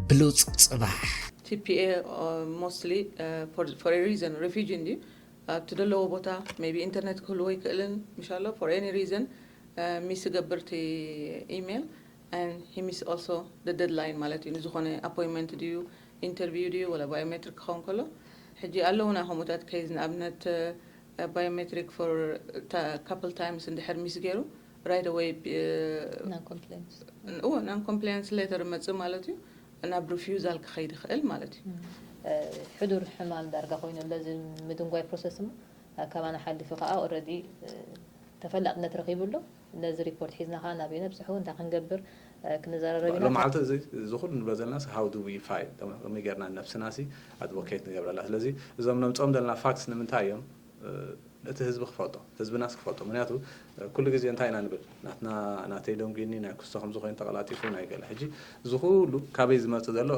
ብሉጽ ጽባሕ። T P A mostly for a reason refugee እንድዩ ኣብቲ ዘለዎ ቦታ maybe internet ክህልዎ ይክእልን ምሻሎ for any reason miss ገብር እቲ email and he miss also the deadline ማለት እዩ ንዝኾነ appointment ድዩ interview ድዩ ወላ biometric ክኸውን ከሎ ሕጂ ኣለውና ከምኡታት case ንኣብነት biometric for couple times እንድሕር miss ገይሩ right away non compliance እዎ non compliance letter መጽእ ማለት እዩ ናብ refusal ክኸይድ ይኽእል ማለት እዩ ሕዱር ሕማም ዳርጋ ኮይኑ ለዚ ምድንጓይ process ሞ ካባና ሓሊፉ ከዓ already ተፈላጥነት ረኺቡ ኣሎ ነዚ report ሒዝና ከዓ ናበይ ነብፅሑ እንታይ ክንገብር ክንዘራረብ ኢና ሎማዓልቲ እዚ እዚ ኩሉ ንብሎ ዘለና how do we fight ከመይ ጌርና ነብስና ሲ advocate ንገብረላ ስለዚ እዞም ነምፅኦም ዘለና facts ንምንታይ እዮም እቲ ህዝቢ ክፈልጦ ህዝብናስ ክፈልጦ ምክንያቱ ኩሉ ግዜ እንታይ ኢና ንብል ናትና ናተይ ደንጉኒ ናይ ክስቶ ከምዚ ኮይኑ ተቀላጢፉ ናይ ገለ ሕጂ እዚ ኩሉ ካበይ ዝመፅእ ዘሎ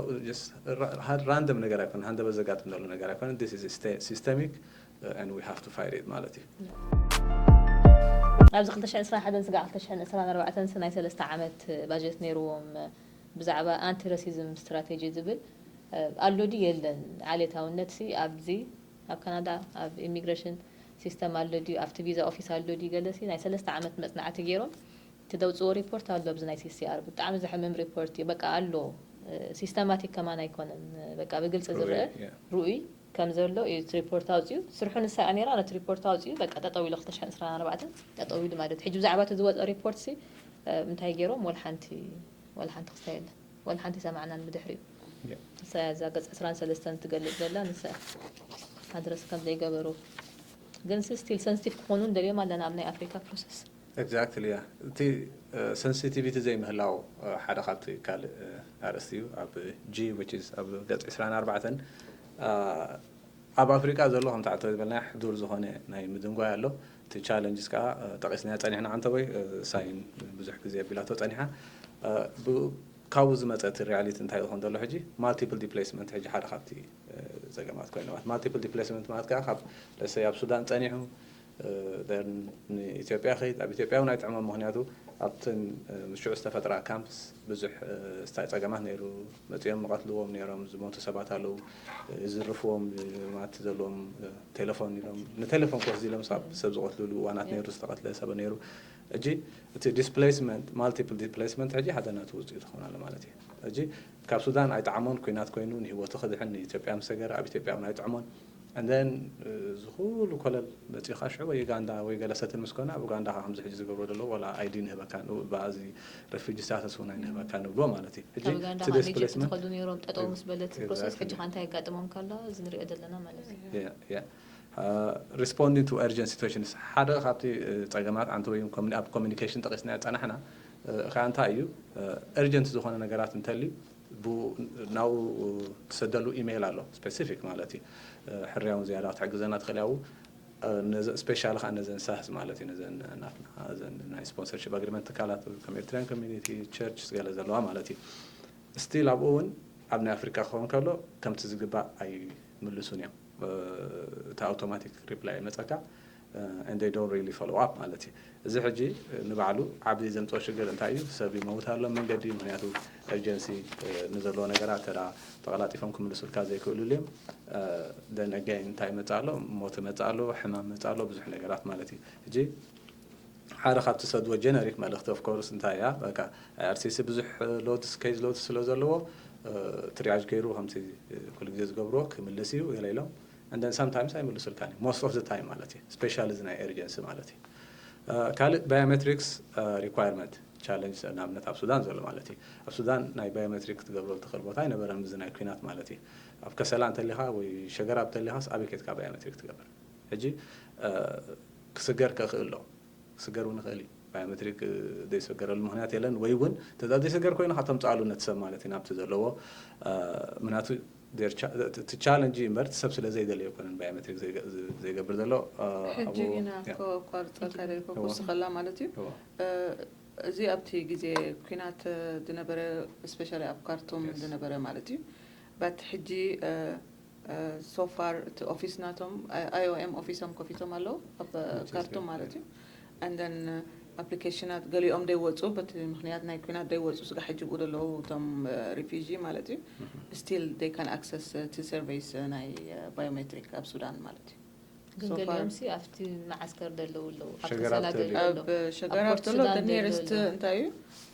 random ነገር ኣይኮነ ሃንደበት ዘጋጥም ዘሎ ነገር ኣይኮነ this is systemic and we have to fight it ማለት እዩ ኣብዚ 2021 2024 ናይ ሰለስተ ዓመት ባጀት ነይርዎም ብዛዕባ ኣንቲ ራሲዝም ስትራቴጂ ዝብል ኣሎ ድዩ የለን ዓሌታውነት ሲ ኣብዚ ኣብ ካናዳ ኣብ ኢሚግሬሽን ሲስተም ኣሎ ድዩ ኣብቲ ቪዛ ኦፊስ ኣሎ ድዩ ገለሲ ናይ ሰለስተ ዓመት መፅናዕቲ ገይሮም እቲ ደውፅዎ ሪፖርት ኣሎ ኣብዚ ናይ CCR ብጣዕሚ ዘሕምም ሪፖርት እዩ በቃ ኣሎ ሲስተማቲክ ከማን ኣይኮነን በቃ ብግልፂ ዝረአ ርኡይ ከም ዘሎ እዩ እቲ ሪፖርት ኣውፅኡ ስርሑ ንሳ እያ ነይራ ነቲ ሪፖርት ኣውፅኡ በቃ ጠጠው ኢሉ 2024 ጠጠው ኢሉ ማለት ሕጂ ብዛዕባ እቲ ዝወፀ ሪፖርት ሲ እንታይ ገይሮም ወላ ሓንቲ ወላ ሓንቲ ክስታይ የለን ወላ ሓንቲ ሰማዕናን ብድሕሪኡ ንሳ እያ እዛ ገፅ 23 ትገልፅ ዘላ ንሳ ኣድረስ ከም ዘይገበሩ ግን ሲ still sensitive ክኾኑ እንደልዮም ኣለና ኣብ ናይ ኣፍሪካ process exactly yeah እቲ sensitivity ዘይምህላው ሓደ ካብቲ ካልእ ኣርእስቲ እዩ ኣብ G which is ኣብ ገፅ 24 ኣብ ኣፍሪቃ ዘሎ ከምቲ ዓንተወይ ዝበልና ሕዱር ዝኾነ ናይ ምድንጓይ ኣሎ እቲ challenges ከዓ ጠቂስናዮ ፀኒሕና ዓንተወይ ሳይን ብዙሕ ግዜ ኣቢላቶ ፀኒሓ ካብኡ ዝመፀ እቲ reality እንታይ ይኾን ዘሎ ሕጂ multiple displacement ሕጂ ሓደ ካብቲ ፀገማት ኮይኑ ማለት multiple displacement ማለት ከዓ ካብ let's say ኣብ ሱዳን ፀኒሑ ንኢትዮጵያ ከይድ ኣብ ኢትዮጵያ እውን ኣይጥዕሞም ምክንያቱ ኣብትን ምስ ሽዑ ዝተፈጥራ ካምፕስ ብዙሕ ስታይ ፀገማት ነይሩ መፂኦም ይቐትልዎም ነይሮም ዝሞቱ ሰባት ኣለዉ ይዝርፍዎም ማለት ዘለዎም ቴሌፎን ኢሎም ንቴሌፎን ክወስድ ኢሎም ሰብ ዝቐትልሉ እዋናት ነይሩ ዝተቐትለ ሰብ ነይሩ እጂ እቲ displacement multiple displacement ሕጂ ሓደ ናቱ ውፅኢት ትኸውን ኣሎ ማለት እዩ እጂ ካብ ሱዳን ኣይጠዓሞን ኩናት ኮይኑ ንህይወቱ ክድሕን ንኢትዮጵያ ምስ ሰገረ ኣብ ኢትዮጵያ እውን ኣይጥዕሞን and then እዚ ኩሉ ኮለል መፂኻ ሽዑ ወይ ዩጋንዳ ወይ ገለ ሰትል ምስ ኮነ ኣብ ኡጋንዳ ከዓ ከምዚ ሕጂ ዝገብሮ ዘለዉ ዋላ ID ንህበካ ንብሎ በዚ refugee status እውን ኣይንህበካ ንብሎ ማለት እዩ ሕጂ እቲ displacement ትኸዱ ነይሮም ጠጠው ምስ በለት process ሕጂ ከዓ እንታይ የጋጥሞም ከሎ እዚ ንሪኦ ዘለና ማለት እዩ responding to urgent situations ሓደ ካብቲ ፀገማት ዓንተ ወይ ኣብ communication ጠቂስናዮ ፀናሕና ከዓ እንታይ እዩ urgent ዝኾነ ነገራት እንተልዩ ናብኡ ትሰደሉ ኢሜይል ኣሎ specific ማለት እዩ ሕርያውን ዝያዳ ክትሕግዘና ትኽእል ያው specially ከዓ ነዘን ሳህዝ ማለት እዩ ነዘን ናትና እዘን ናይ sponsorship agreement ትካላት ከም Eritrean community church ገለ ዘለዋ ማለት እዩ still ኣብኡ እውን ኣብ ናይ ኣፍሪካ ክኸውን ከሎ ከምቲ ዝግባእ ኣይምልሱን እዮም እቲ automatic reply ይመፀካ and they don't really follow up ማለት እዩ እዚ ሕጂ ንባዕሉ ዓብዪ ዘምፅኦ ሽግር እንታይ እዩ ሰብ ይመውት ኣሎ መንገዲ ምክንያቱ urgency ንዘለዎ ነገራት ተዳ ተቐላጢፎም ክምልሱልካ ዘይክእሉሉ እዮም then again እንታይ ይመፅእ ኣሎ ሞት ይመፅእ ኣሎ ሕማም ይመፅእ ኣሎ ብዙሕ ነገራት ማለት እዩ ሕጂ ሓደ ካብቲ ሰድዎ generic መልእክቲ of course እንታይ እያ በቃ IRCC ብዙሕ loads case loads ስለ ዘለዎ triage ገይሩ ከምቲ ኩሉ ግዜ ዝገብርዎ ክምልስ እዩ ገለ ኢሎም and then sometimes ኣይምልሱልካን እዩ most of the time ማለት እዩ specially እዚ ናይ urgency ማለት እዩ ካልእ biometrics requirement challenge ንኣብነት ኣብ ሱዳን ዘሎ ማለት እዩ ኣብ ሱዳን ናይ biometric ክትገብረሉ ትኽእል ቦታ ኣይነበረን እዚ ናይ ኩናት ማለት እዩ ኣብ ከሰላ እንተሊኻ ወይ ሸገራብ እንተሊኻስ ኣበይ ኬድካ biometric ትገብር ሕጂ ክስገር ከኽእል ኣሎ ክስገር እውን ይኽእል እዩ biometric ዘይሰገረሉ ምክንያት የለን ወይ እውን ተዛ ዘይሰገር ኮይኑ ከተምፅኣሉ ነቲ ሰብ ማለት እዩ ናብቲ ዘለዎ ምክንያቱ እቲ challenge እዩ እምበር እቲ ሰብ ስለ ዘይደለየ ኣይኮነን biometric ዘይገብር ዘሎ ሕጂ ኢና ከቋርፀልካ ደልኮ ክውስኸላ ማለት እዩ እዚ ኣብቲ ግዜ ኩናት ዝነበረ especially ኣብ ካርቱም ዝነበረ ማለት እዩ but ሕጂ so far እቲ ኦፊስ ናቶም IOM ኦፊሶም ከፊቶም ኣለዉ ኣብ ካርቱም ማለት እዩ and then ኣፕሊኬሽናት ገሊኦም ደይወፁ፣ በቲ ምኽንያት ናይ ኩናት ደይወፁ ስጋ ሕጂ ብኡ ዘለዉ እቶም ሪፊጂ ማለት እዩ። Still they can access እቲ ሰርቪስ ናይ ባዮሜትሪክ ኣብ ሱዳን ማለት እዩ። ግን So far- ገሊኦም ሲ ኣብቲ መዓስከር ዘለዉ ኣለዉ፣ ኣብ ሸገራት ከሰላ ተልዩ። ዘለዉ ኣብ ኣለዉ፣ ኣብ ሸገራት ፖርት ዘሎ ሱዳን ዘለዉ ኒረስት ኣለዉ። እንታይ እዩ?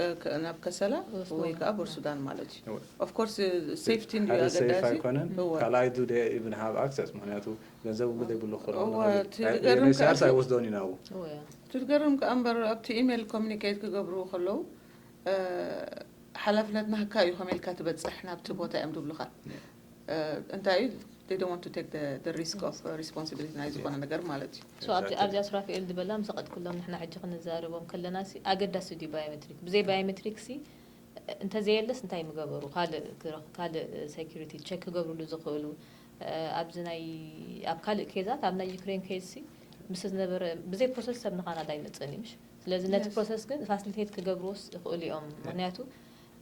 እ፣ ከ- ናብ ከሰላ ፖርት ወይ ሱዳን። ከዓ ፖርት ሱዳን ማለት እዩ። Of course safety እንድዩ ሓደ ሴፍ ኣገዳሲ። ኣይኮነን። እወ። ካልኣይ ዱ even have access፣ ምክንያቱ ገንዘብ እውን ዘይብሉ ከሎ እወ፣ ንኸይድ- እቲ ናይ ዝገርም ዩኤንኤችሲኣር ከኣ ኣይወስዶን ኢና። እወ። እቲ ዝገርም ከኣ እምበር ኣብቲ ኢሜይል ኮሚኒኬት ክገብሩ ከለዉ እ፣ ሓላፍነት ናህካ እዩ፣ ከመይ ኢልካ ትበፅሕ ናብቲ ቦታ እዮም ዝብሉኻ። እ፣ እንታይ እዩ? They don't want to take the, the risk of responsibility ናይ ዝኾነ ነገር ማለት እዩ። So ኣብቲ ኣብዚኣ ሱራፊኤል ዝበላ ምስ ቀጥኩሎም ንሕና ሕጂ ክንዛረቦም ከለና ሲ ኣገዳሲ ድዩ ባዮሜትሪክ? ብዘይ ባዮሜትሪክ ሲ እንተዘየለስ እንታይ ምገበሩ? ካልእ ክረ- ካልእ ሴኩሪቲ ቸክ ክገብርሉ ዝኽእሉ እ፣ ኣብዚ ናይ ኣብ ካልእ ኬዛት ኣብ ናይ ዩክሬን ኬዝ ሲ ምስ ዝነበረ ብዘይ ፕሮሰስ ሰብ ንካናዳ ይመፅእን እዩ ምሽ? ስለዚ ነቲ Yes. ፕሮሰስ ግን ፋሲሊቴት ክገብርዎስ ይኽእሉ እዮም። ምክንያቱ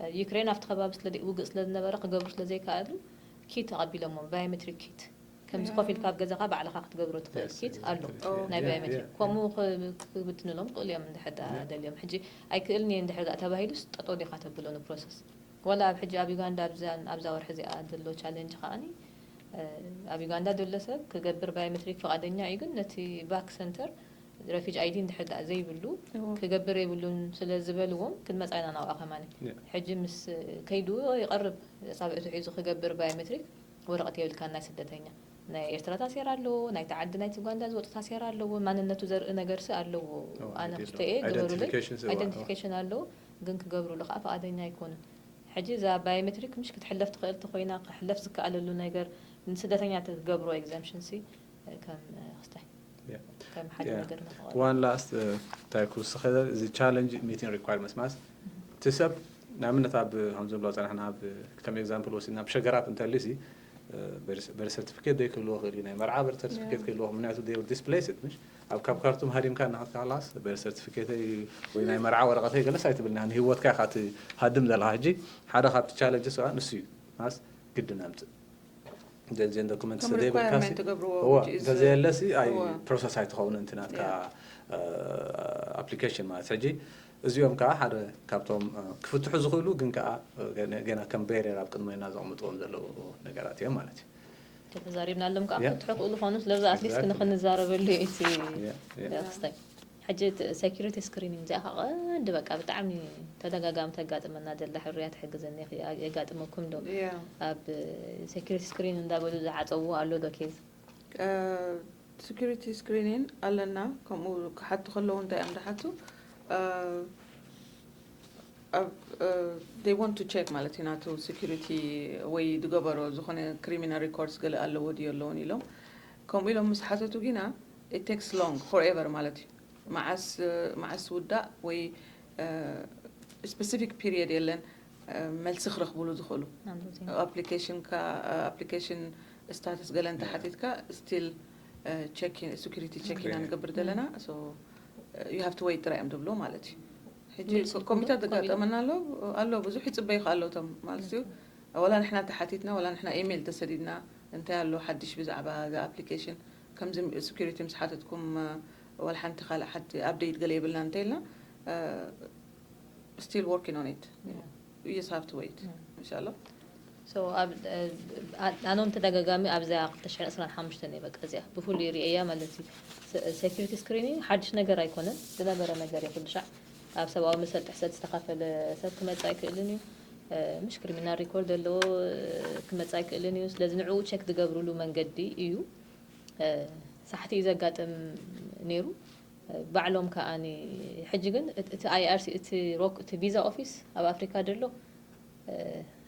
እ፣ ዩክሬን ኣብቲ ከባቢ ስለ ውግእ ስለ ዝነበረ ክገብሩ ስለ ዘይከኣሉ ኪት ኣቐቢሎሞም፣ ባዮሜትሪክ ኪት ከምዚ Yeah. ኮፍ ኢልካ ኣብ ገዛኻ ባዕልኻ ክትገብሮ ትኽእል Yes, ኪት ኣሎ exactly. Oh. ናይ Yeah, ባዮሜትሪክ yeah. ከምኡ ክብትንሎም ክእሉ እዮም እንድሕር ደኣ Yeah. ደልዮም። ሕጂ ኣይክእልን እየ እንድሕር ደኣ ተባሂሉስ ጠጠው ዲኻ ተብሎ ንፕሮሰስ? ወላ ኣብ ሕጂ ኣብ ዩጋንዳ ኣብዛ ኣብዛ ወርሒ እዚኣ ዘሎ ቻለንጅ ከኣኒ እ፣ ኣብ ዩጋንዳ ዘሎ ሰብ ክገብር ባዮሜትሪክ ፍቓደኛ እዩ፣ ግን ነቲ ባክ ሰንተር ረፊጅ ኣይዲ እንድሕር ደኣ ዘይብሉ እዎ። ክገብር የብሉን ስለ ዝበልዎም ክንመጻ ኢና ናብኣ ከማን። Yeah. ሕጂ ምስ ከይዱ ይቐርብ ኣጻብዕቱ ሒዙ ክገብር ባዮሜትሪክ ወረቐት የብልካን ናይ ስደተኛ። ናይ ኤርትራ ታሴራ ኣለዎ፣ ናይቲ ዓዲ ናይቲ ዩጋንዳ ዝወጡ ታሴራ ኣለዎ፣ ማንነቱ ዘርኢ ነገርሲ ኣለዎ። Oh, ኣነ ID ክፍተየ ኣለዎ። ግበሩለይ Identification ስዋ፣ ኣይደንቲፊኬሽን ኣለዎ፣ ግን ክገብሩሉ ከዓ ፍቓደኛ ኣይኮኑን። ሕጂ እዛ ባዮሜትሪክ ምሽ ክትሕለፍ ትኽእል ተኮይና ክሕለፍ ዝከኣለሉ ነገር ንስደተኛ ትገብሮ ኤግዘምሽን ሲ ከም ክስታይ Yeah. ከም ሓደ Yeah. ነገር ንኽቐርብ። One last እንታይ ክውስኸ እዚ ቻለንጅ ሚቲንግ ሪኳርመንትስ ማለት እቲ ሰብ ንኣብነት ኣብ ከም ዝብሎ ፀናሕና ኣብ ከም ኤግዛምፕል ወሲድና ኣብ ሸገራብ እንተልዩ ሲ በርት ሰርቲፊኬት ዘይክህልዎ ክእል እዩ፣ ናይ መርዓ በርት ሰርቲፊኬት ክህልዎ፣ ምክንያቱ ዲስፕሌስድ ምሽ ኣብ ካብ ካርቱም ሃዲምካ እናኸድካ ላስ በርት ሰርቲፊኬተይ ወይ ናይ መርዓ ወረቐተይ ገለስ ኣይትብልና ንህይወትካ ኢኻ ትሃድም ዘለኻ። ሕጂ ሓደ ካብቲ ቻለንጅ ሰብኣ ንሱ እዩ ማስ ግድን ኣምፅእ ዘንዜን ዶክመንት ከም ስለዘይብልካ ሪኳየርመንት ትገብርዎ እዋ which is- እንተዘየለሲ ኣይ እዋ። ፕሮሰስ ኣይትኸውን እንትን ናትካ Yeah. ኣፕሊኬሽን ማለት ሕጂ እዚኦም ከዓ ሓደ ካብቶም እ፣ ክፍትሑ ዝኽእሉ ግን ከዓ እ፣ ገና- ገና ከም ቤሪየር ኣብ ቅድመና ዘቕምጥዎም ዘለዉ ነገራት እዮም ማለት እዩ። ተዛሪብናሎም ከዓ Yeah. ክትሑ ክእሉ ኾኑ ስለዚ ኣትሊስት Exactly. ንክንዛረበሉ እዩ እቲ Yeah, yeah. ክስታይ። ሕጂ እቲ ሴኩሪቲ ስክሪኒንግ እዚኣ ከዓ ቀንዲ በቃ ብጣዕሚ ተደጋጋሚ ተጋጥመና ዘላ ሕርያ ትሕግዘኒ የጋጥመኩም ዶ? Yeah. ኣብ ሴኩሪቲ ስክሪን እንዳበሉ ዝዓፀዎ ኣሎ ዶ ኬዝ? ሴኩሪቲ ስክሪኒን ኣለና። ከምኡ ክሓቱ ከለዉ እንታይ እዮም ዝሓቱ? እ፣ ኣብ they want to check ማለት እዩ ናቱ ሴኩሪቲ ወይ ዝገበሮ ዝኾነ ክሪሚናል ሪኮርድስ ገለ ኣለዎ ድዩ ኣለውን ኢሎም። ከምኡ ኢሎም ምስ ሓተቱ ግና it takes long forever ማለት እዩ። መዓስ መዓስ ውዳእ ወይ ስፔሲፊክ ፒሪየድ የለን። እ፣ መልሲ ክረኽብሉ ዝኽእሉ ኣፕሊኬሽንካ ኣፕሊኬሽን ስታተስ ገለ እንተሓቲትካ ስቲል ሴኩሪቲ ቼክ ኢና Screening. ንገብር ዘለና። You have to wait ጥራይ እዮም ዝብሎ ማለት እዩ። ሕጂ ግልፂ ኮሚታት ዝኮነ ዘጋጠመና ኣሎ ኣሎ ብዙሕ ይፅበዩ ከ ኣለዉ እቶም ማለት እዩ። ወላ ንሕና ተሓቲትና ወላ ንሕና ኢሜይል ተሰዲድና እንታይ ኣሎ ሓድሽ ብዛዕባ ዛ ኣፕሊኬሽን ከምዚ ሴኩሪቲ ምስ ሓተትኩም ወላ ሓንቲ ካልእ ሓንቲ ኣፕዴት ገለ የብልና እንተ ኢልና still working on it. You just have to wait. ኢንሻኣላ። So ኣብ ኣኖም ተደጋጋሚ ኣብዚኣ ክልተ ሽሕን ዕስራን ሓሙሽተን እየ በቃ እዚኣ ብፍሉይ ርእያ ማለት እዩ። ሴኩሪቲ ስክሪኒንግ ሓድሽ ነገር ኣይኮነን፣ ዝነበረ ነገር እዩ። ኩሉ ሻዕ ኣብ ሰብኣዊ መሰል ጥሕሰት ዝተኻፈለ ሰብ ክመጽእ ኣይክእልን እዩ። ምሽ ክሪሚናል ሪኮርድ ዘለዎ ክመጽእ ኣይክእልን እዩ። ስለዚ ንዕኡ ቸክ ዝገብርሉ መንገዲ እዩ። ሳሕቲ እዩ ዘጋጥም ነይሩ። ባዕሎም ከኣ ሕጂ ግን እቲ ኣይኣርሲ እቲ ሮክ እቲ ቪዛ ኦፊስ ኣብ ኣፍሪካ ደሎ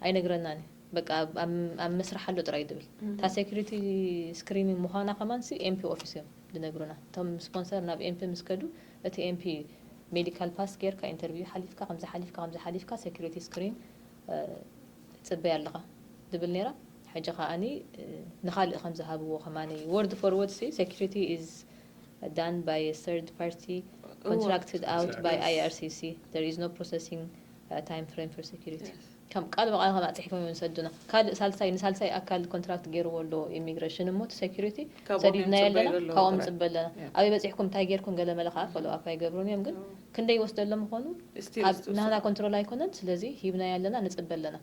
ኣይነግረናን እዩ። በቃ ኣብ- ኣብ ኣብ መስርሕ ኣሎ ጥራይ ድብል እታ ሴኩሪቲ ስክሪኒንግ ምዃና ከማን ሲ ኤምፒ ኦፊስ እዮም ዝነግሩና። እቶም ስፖንሰር ናብ ኤምፒ ምስ ከዱ እቲ ኤምፒ ሜዲካል ፓስ ጌርካ ኢንተርቪው ሓሊፍካ ከምዚ ሓሊፍካ ከምዚ ሓሊፍካ ሴኩሪቲ ስክሪን ፅበይ ኣለኻ ድብል ነይራ። ሕጂ ከኣኒ ንኻልእ ከም ዝሃብዎ ከማኒ word for word ሲ security is done by a third party contracted out by Yes. I R C C. There is no processing uh, time frame for security. Yes. ከም ቃል ብቓል ከም ኣጽሒፎም እዮም ዝሰዱና። ካልእ ሳልሳይ ንሳልሳይ ኣካል ኮንትራክት ገይርዎ ኣሎ ኢሚግሬሽን እሞ እቲ ሴኩሪቲ ካብኦም ሰዲድና እዮም ኣለና ጽበዩ ዘለዉ ካብኦም ጥራይ። ጽበ ኣለና። Yeah. ኣበይ በጺሕኩም እንታይ ጌርኩም ገለ መለ ከዓ ፎሎ ኣፕ ኣይገብሩን እዮም። ግን ክንደይ ይወስደሎም ምኾኑ Still ኣብ still ናህና so- ኮንትሮል ኣይኮነን። ስለዚ ሂብና ኣለና ንጽበ ኣለና።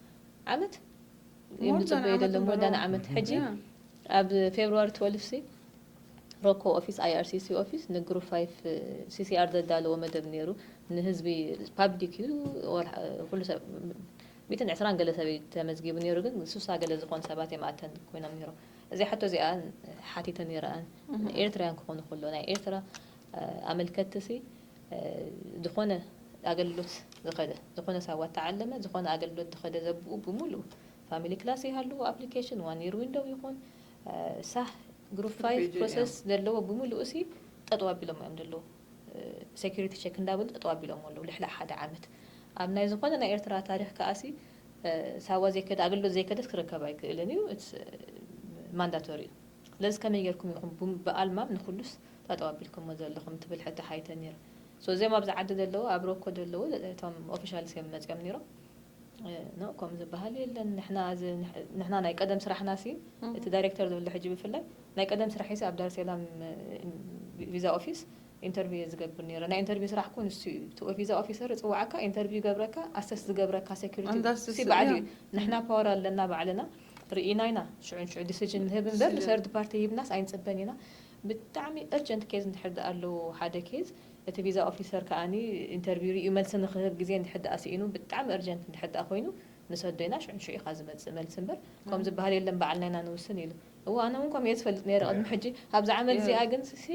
ዓመት እዮም More than ዝጽበዩ ዓመት ዘለዉ more than ኣለዎ። ዓመት። ሕጂ Yeah. ኣብ ፌብሩዋሪ ትወልፍ ሲ ሮኮ ኦፊስ፣ ኣይኣርሲሲ ኦፊስ ንግሩፕ ፋይቭ ሲሲኣር ዘዳለዎ መደብ ነይሩ። ንህዝቢ ፓብሊክ እዩ። ወላ- ኩሉ ሰብ ሚእትን ዕስራን ገለ ሰብ እዩ ተመዝጊቡ ነይሩ። ግን ሱሳ ገለ ዝኾኑ ሰባት እዮም ኣተን ኮይኖም ነይሮም። እዚ ሕቶ እዚኣ ሓቲተ ነይረ ኣነ። ኤርትራውያን ክኾኑ ከሎ ናይ ኤርትራ ኣመልከትቲ ሲ ዝኾነ ኣገልግሎት ዝኸደ ዝኾነ ሳዋ ተዓለመ ዝኾነ ኣገልግሎት ዝኸደ ዘብኡ ብምሉኡ ፋሚሊ ክላስ ይሃሉ ኣፕሊኬሽን ዋን ይር ዊንዶው ይኹን ሳህ ግሩፕ ፋይቭ ሪፊጂ ፕሮሰስ ዘለዎ ብምሉኡ ሲ ጠጠው ኣቢሎም እዮም ዘለዉ። ሴኩሪቲ ቸክ እንዳበሉ ጠጠው ኣቢሎም ኣለዉ ልሕላእ ሓደ ዓመት። ኣብ ናይ ዝኾነ ናይ ኤርትራ ታሪኽ ከኣሲ ሳዋ ዘይከደ ኣገልግሎት ዘይከደስ ክረከብ ኣይክእልን እዩ። ማንዳቶሪ እዩ። ስለዚ ከመይ ጌርኩም ኢኹም ቡ- ብኣልማም ንኩሉስ ጠጠው ኣቢልኩሞ ዘለኹም ትብል ሕቶ ሓይተ ነይረ። ሶ እዚኦም ኣብዚ ዓዲ ዘለዉ ኣብ ሮኮ ዘለዉ እቶም ኦፊሻልስ እዮም መፂኦም ነይሮም። ኖ ከምኡ ዝበሃል የለን። ንሕና እዚ ንሕ- ንሕና ናይ ቀደም ስራሕና ሲ እቲ ዳይሬክተር ዘሎ ሕጂ ብፍላይ ናይ ቀደም ስራሕ ሲ ኣብ ዳርሴላም ቪዛ ኦፊስ ኢንተርቪው እየ ዝገብር ነይረ። ናይ ኢንተርቪው ስራሕ ኩን እሱ እዩ። እቲ ቪዛ ኦፊሰር ይፅዋዓካ ኢንተርቪው ይገብረካ ኣሰስ ዝገብረካ ሴኩሪቲ And that's ሲ the- ባዕሉ እዩ። yeah. ንሕና ፓወር ኣለና ባዕልና ርኢና ኢና ሽዑ ንሽዑ ዲሲዥን ንህብ እምበር Decision. ንሰርድ ፓርቲ ሂብናስ ኣይንፅበን ኢና። ብጣዕሚ እርጀንት ኬዝ እንድሕር ደኣ ኣለዎ ሓደ ኬዝ እቲ ቪዛ ኦፊሰር ከኣኒ ኢንተርቪው ሪኡ መልሲ ንክህብ ግዜ እንድሕር ደኣ ስኢኑ ብጣዕሚ እርጀንት እንድሕር ደኣ ኮይኑ ንሰዶ ኢና ሽዑ ንሽዑ ኢኻ ዝመፅእ መልሲ እምበር ከም ዝበሃል የለን ባዕልና ኢና ንውስን ኢሉ። እዋ ኣነ እውን ከምኡ እየ ዝፈልጥ ነይረ ቅድሚ ሕጂ። ኣብዚ ዓመት እዚኣ ግን ሲ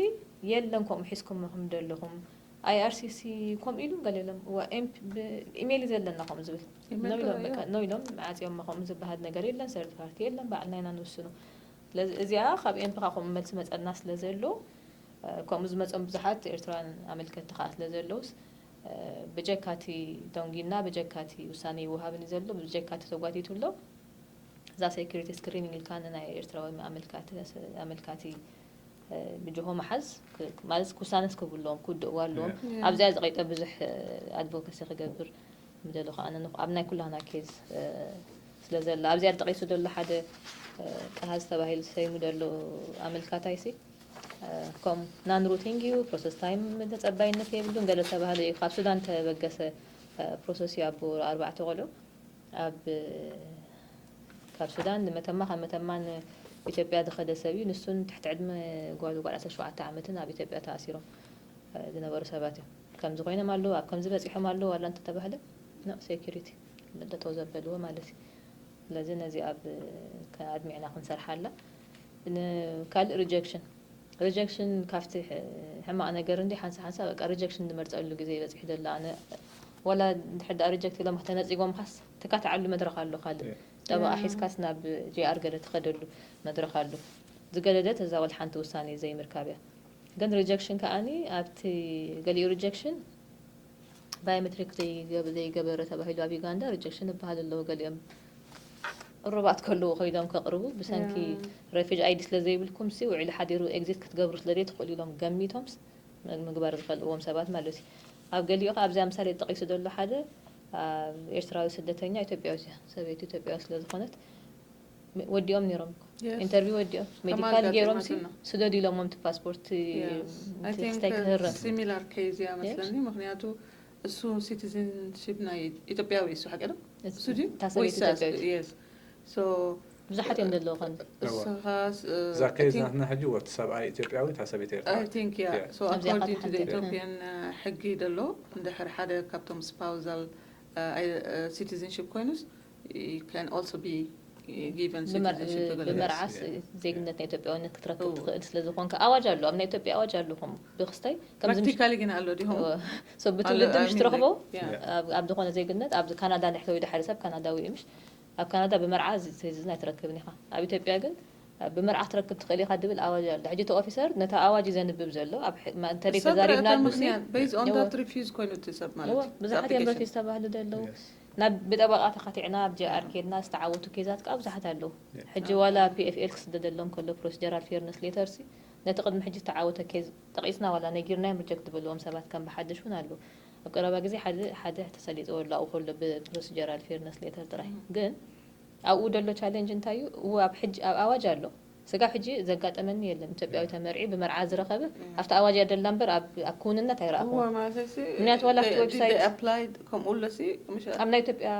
የለን ከምኡ ሒዝኩምኹም ዘለኹም ኣይኣርሲሲ ከምኡ ኢሉ ገለ ኢሎም እዋ ኤምፕ ኢሜይል እዩ ዘለና ከምኡ ዝብል ኢሜይል ነው ኢሎም ጥራይ በቃ እያ። ነው ኢሎም ዓፅዮሞ ከምኡ ዝበሃል ነገር የለን። ሰርድ ፓርቲ የለን ባዕልና ኢና ንውስኖ። ስለዚ እዚኣ ካብ ኤምፕ ኻ ከምኡ መልሲ መፀና ስለ ዘሎ ከምኡ ዝመፆም ብዙሓት ኤርትራውያን ኣመልከቲ ከዓ ስለ ዘለውስ ብጀካቲ ደንጊና ብጀካቲ ውሳነ ይወሃብን እዩ ዘሎ ብጀካቲ ተጓቲቱ ኣሎ። እዛ ሴኩሪቲ ስክሪኒንግ ኢልካ ንናይ ኤርትራዊ ኣመልካቲ ኣመልካቲ ብጅሆ መሓዝ ማለት ውሳነስ ክህቡ ኣለዎም ክውድእዋ ኣለዎም። ኣብዚኣ ዝቐይጠ ብዙሕ ኣድቮካሲ ክገብር ምደለኹ ኣነ ንኹ ኣብ ናይ ኩላና ኬዝ ስለ ዘሎ ኣብዚኣ ጠቒሱ ዘሎ ሓደ ቀሃዝ ተባሂሉ ሰይሙ ዘሎ ኣመልካታይ ሲ ከም ናን ሩቲንግ እዩ ፕሮሰስ ታይም ተጸባይነት የብሉን ገለ ተባህለ እዩ። ካብ ሱዳን ተበገሰ ፕሮሰስ እዩ ኣቦ ኣርባዕተ ቆልዑ ኣብ ካብ ሱዳን ንመተማ ካብ መተማ ንኢትዮጵያ ዝኸደ ሰብ እዩ። ንሱን ትሕቲ ዕድመ ጓሉ ጓል ዓሰርተ ሸውዓተ ዓመትን ኣብ ኢትዮጵያ ተኣሲሮም ዝነበሩ ሰባት እዮም። ከምዚ ኮይኖም ኣለዉ ኣብ ከምዚ በፂሖም ኣለዉ ዋላ እንተተባህለ ኖ ሴኩሪቲ ጠጠው ዘበልዎ ማለት እዩ። ስለዚ ነዚ ኣብ ኣድሚዕና ክንሰርሓላ ካልእ ሪጀክሽን ሪጀክሽን ካብቲ ሕማቕ ነገር እንዲ ሓንሳ ሓንሳ በቃ ሪጀክሽን ዝመርፀሉ ግዜ ይበፅሕ ዘሎ ኣነ ዋላ ድሕር ዳ ሪጀክት ኢሎም ተነፂጎም ካስ ትካትዓሉ መድረክ ኣሎ ካልእ ጠበቃ ሒዝካስ ናብ ጂኣር ገለ ትኸደሉ መድረክ ኣሎ ዝገደደት እዛ ወል ሓንቲ ውሳኔ ዘይምርካብ እያ ግን ሪጀክሽን ከኣኒ ኣብቲ ገሊኡ ሪጀክሽን ባዮሜትሪክ ዘይገበረ ተባሂሉ ኣብ ዩጋንዳ ሪጀክሽን ይበሃል ኣለዉ ገሊኦም ሩባት ከለዉ ኮይዶም ከቕርቡ ብሰንኪ ረፊጅ ኣይዲ ስለ ዘይብልኩም ሲ ውዕሊ ሓዲሩ ኤግዚት ክትገብሩ ስለ ዘይትኽእሉ ኢሎም ገሚቶምስ ምግባር ዝኸልእዎም ሰባት ማለት እዩ። ኣብ ገሊኡ ከ ኣብዚኣ ምሳሌ ጠቒሱ ዘሎ ሓደ ኤርትራዊ ስደተኛ ኢትዮጵያዊት እያ ሰበይቱ ኢትዮጵያዊ ስለ ዝኾነት ወዲኦም ነይሮም ኢንተርቪው ወዲኦም ሜዲካል ገይሮም ሲ ስደዱ ኢሎሞም እቲ ፓስፖርት ክስታይ ክህረም ሲሚላር ኬዝ እያ መስለኒ ምክንያቱ እሱ ሲቲዝንሽፕ ናይ ኢትዮጵያዊ እሱ ሓቂ ዶ እሱ ድዩ እታ ሰበይቲ ኢትዮጵያዊት የስ ሶ ብዙሓት እዮም ዘለዉ ከም እሱኻስ እዛ ኬዝ ናትና ሕጂ ወቲ ሰብኣይ ኢትዮጵያዊ እታ ሰበይቲ ኤርትራ I think yeah Yeah. so ኣብዚ according to the ሓንቲ Ethiopian ሕጊ ደሎ እንድሕር ሓደ ካብቶም ስፓውዛል ሲቲዝንሽፕ ኮይኑስ can also be given ብመር- citizenship ብመርዓስ ዜግነት ናይ ኢትዮጵያዊነት ክትረክብ ትኽእል ስለ ዝኾንካ ኣዋጅ ኣሎ ኣብ ናይ ኢትዮጵያ ኣዋጅ ኣለኹም ብክስታይ ከምዚ ምሽ- ፕራክቲካሊ ግን ኣሎ ዲኹም ሶ ብትውልዲ ኣሎ፣ ምሽ I mean, ትረኽቦ yeah. ኣብ- ኣብ ዝኾነ ዜግነት ኣብዚ ካናዳ ንሕተዊ ድሓደ ሰብ ካናዳዊ እዩ ምሽ ኣብ ካናዳ ብመርዓ ዜግነት ኣይትረክብን ኢኻ ኣብ ኢትዮጵያ ግን ብመርዓ ክትረክብ ትኽእል ኢኻ ድብል ኣዋጅ ኣሎ ሕጂ እቲ ኦፊሰር ነታ ኣዋጅ እዩ ዘንብብ ዘሎ ኣብ ሕ- ማ- እንተደይ እሳ ጥራይ ተዛሪብና እታ ኣሉሲ ምክንያት based on እወ። that refuse ኮይኑ እቲ ሰብ ማለት እወ እዩ። ብዙሓት እዮም Application. ረፊዝ ተባህሉ ዘለዉ Yes. ናብ ብጠበቃ ተኻቲዕና ኣብ ጂኣር ኬድና ዝተዓወቱ ኬዛት ከዓ ብዙሓት ኣለዉ ሕጂ ዋላ ፒኤፍኤል ክስደደሎም ከሎ ፕሮሲጀራል ፌርነስ ሌተርሲ ነቲ ቅድሚ ሕጂ ዝተዓወተ ኬዝ ጠቒስና ዋላ ነጊርናዮም ሪጀክት ዝበልዎም ሰባት ከም ብሓድሽ እውን ኣለዉ ኣብ ቀረባ ግዜ ሓደ ሓደ ተሰሊጥዎ ኣሎ ኣብኡ ከሎ ብፕሮሲጀራል ፌርነስ ሌተር ጥራይ። ግን ኣብኡ ዘሎ ቻሌንጅ እንታይ እዩ? እዎ ኣብ ሕጂ ኣብ ኣዋጅ ኣሎ። ስጋብ ሕጂ ዘጋጠመኒ የለን። ኢትዮጵያዊ ተመርዒ ብመርዓ ዝረኸበ ኣብቲ ኣዋጅ እያ ደላ እምበር ኣብ ኣብ ክውንነት ኣይረኣኹ። እዎ ማለት ሲ ምክንያቱ ዋላ ኣብቲ ዌብሳይት ኣፕላይድ ከምኡ ለሲ ምሽ ኣብ ናይ ኢትዮጵያ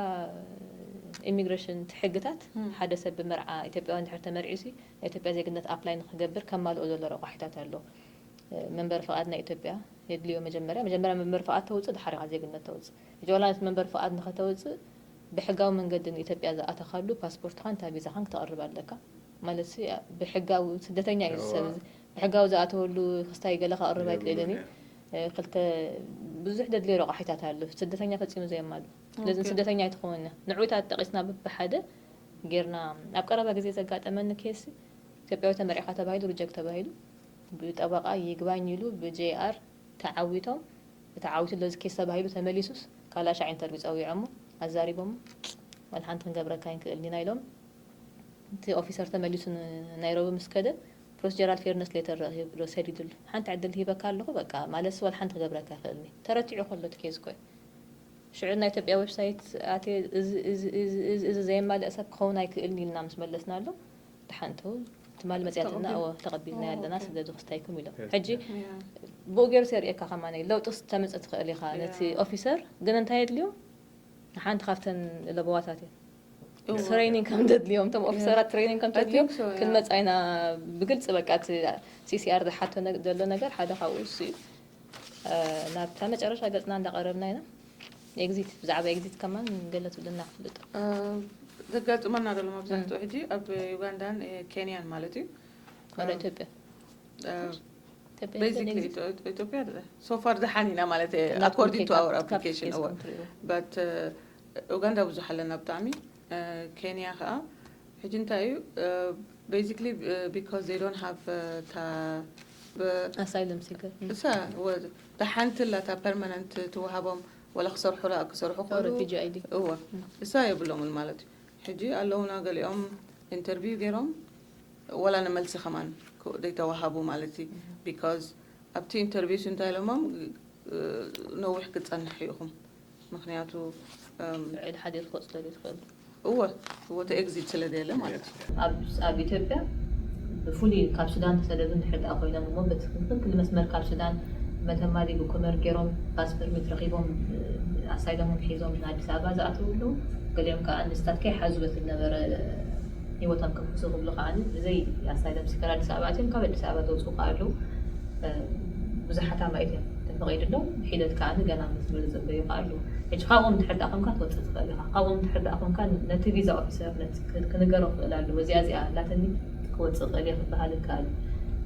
ኢሚግሬሽን ሕግታት ሓደ ሰብ ብመርዓ ኢትዮጵያዊ እንድሕር ተመርዒ ሲ ናይ ኢትዮጵያ ዜግነት ኣፕላይ ንክገብር ከማልኦ ዘሎ ረቋሒታት ኣሎ። መንበሪ ፍቓድ ናይ ኢትዮጵያ የድልዮ። መጀመርያ መጀመርያ መንበሪ ፍቓድ ተውፅእ፣ ድሓር ኢኻ ዜግነት ተውፅእ። ሕጂ ዋላ ነቲ መንበሪ ፍቓድ ንኸተውፅእ ብሕጋዊ መንገዲ ንኢትዮጵያ ዝኣተኻሉ ፓስፖርትኻን እታ ቪዛኻን ክተቕርብ ኣለካ። ማለት ሲ ብሕጋዊ ስደተኛ እዩ ዝሰብ እዚ። ብሕጋዊ ዝኣተወሉ ክስታይ ገለ ከቕርብ ኣይክእልን እዩ። ክልተ ብዙሕ ደድልዮ ረቋሒታት ኣሎ። ስደተኛ ፈፂሙ ዘየማሉ። ስለዚ ኦኬ። ስደተኛ ኣይትኸውን እያ። ንዑታት ጠቂስና ብብሓደ ጌርና ኣብ ቀረባ ግዜ ዘጋጠመኒ ኬስ ኢትዮጵያዊ ተመሪዕካ ተባሂሉ ሪጀክት ተባሂሉ ብጠበቃ ይግባኝ ኢሉ ብጄኣር ተዓዊቶም ተዓዊቱ ለዚ ኬስ ተባሂሉ ተመሊሱስ ካልኣሻዕ ኢንተርቪው ፀዊዖሞ ኣዛሪቦሞ ዋላ ሓንቲ ክንገብረካ ይንክእል ኢና ኢሎም እቲ ኦፊሰር ተመሊሱ ናይሮቢ ምስ ከደ ፕሮሲጀራል ፌርነስ ሌተር ሰዲድሉ ሓንቲ ዕድል ሂበካ ኣለኹ በቃ ማለትስ ዋላ ሓንቲ ክገብረካ ይኽእልኒ ተረቲዑ ከሎ እቲ ኬዝ ኮይ ሽዑ ናይ ኢትዮጵያ ዌብሳይት ኣትየ እዚ እዚ እዚ እዚ እዚ ዘየማልአ ሰብ ክኸውን ኣይክእልን ኢልና ምስ መለስናሉ ድሓንቱ ትማሊ መፅያትና እዎ ተቐቢልና ኣለና ስለዚ ክስታይኩም ኢሎም ሕጂ ብኡ ገይሩ የርእየካ ከማነይ ለውጥስ ተምፅእ ትኽእል ኢኻ ነቲ ኦፊሰር ግን እንታይ የድልዮም ንሓንቲ ካብተን ለበዋታት እዮም ትሬኒንግ ከም ዘድልዮም እቶም ኦፊሰራት ትሬኒንግ ከም ዘድልዮም ክንመፃ ኢና ብግልፂ በቃ እቲ ሲሲኣር ዝሓቶ ዘሎ ነገር ሓደ ካብኡ እሱ እዩ ናብታ መጨረሻ ገፅና እንዳቐረብና ኢና ኤግዚት ብዛዕባ ኤግዚት ከማን ገለ ትብልና ክፍልጥ ዘጋጥመና ዘሎ መብዛሕትኡ ሕጂ ኣብ ዩጋንዳን ኬንያን ማለት እዩ ወደ ኢትዮጵያ basically ኢትዮጵያ so far ደሓን ኢና ማለት according to our application but ኡጋንዳ ብዙሕ ኣለና ብጣዕሚ ኬንያ ከዓ ሕጂ እንታይ እዩ basically because they don't have እታ asylum seeker እሳ ደሓንቲ ላታ permanent ትወሃቦም ወላ ክሰርሑ ክሰርሑ refugee ID እወ እሳ የብሎምን ማለት እዩ ሕጂ ኣለውና ገሊኦም ኢንተርቪው ገይሮም ወላ ንመልሲ ከማን ዘይተዋሃቡ ማለት እዩ because ኣብቲ ኢንተርቪው እንታይ ኢሎሞም ነዊሕ ክፀንሕ ኢኹም ምክንያቱ ልዕሊ ሓዲር ክወፅ ደልዩ ትኽእል እወ እወ እቲ exit ስለ ዘየለ ማለት እዩ ኣብ ኢትዮጵያ ብፍሉይ ካብ ሱዳን ተሰደዱ እንድሕር ደኣ ኮይኖም እሞ በቲ ክልክል መስመር ካብ ሱዳን መተማ ዲብ ኮመር ገይሮም bus permit ረኺቦም ኣሳይለሞም ሒዞም ንኣዲስ ኣበባ ዝኣተው ኣለዉ ገሊኦም ከዓ ንስታትካ ይሓዙ በቲ ዝነበረ ሂወቶም ከፍሱ ክብሉ ከዓ ብዘይ ኣሳይለም ሲከር ኣዲስ ኣበባ ኣትዮም ካብ ኣዲስ ኣበባ ዘውፅኡ ከዓ ኣለዉ ብዙሓት ኣማኢት እዮም ተፈቒድሎም ሒደት ከዓ ገና መስመር ዝፅበዩ ከዓ ኣለዉ ሕጂ ካብኦም እንድሕር ደኣ ኮንካ ትወፅእ ትኽእል ኢኻ ካብኦም እንድሕር ደኣ ኮንካ ነቲ ቪዛ ኦፊሰር ክንገሮ ክኽእል ኣለዎ እዚኣ እዚኣ ኣላትኒ ክወፅእ ክእል እየ ክበሃል ይከኣል እዩ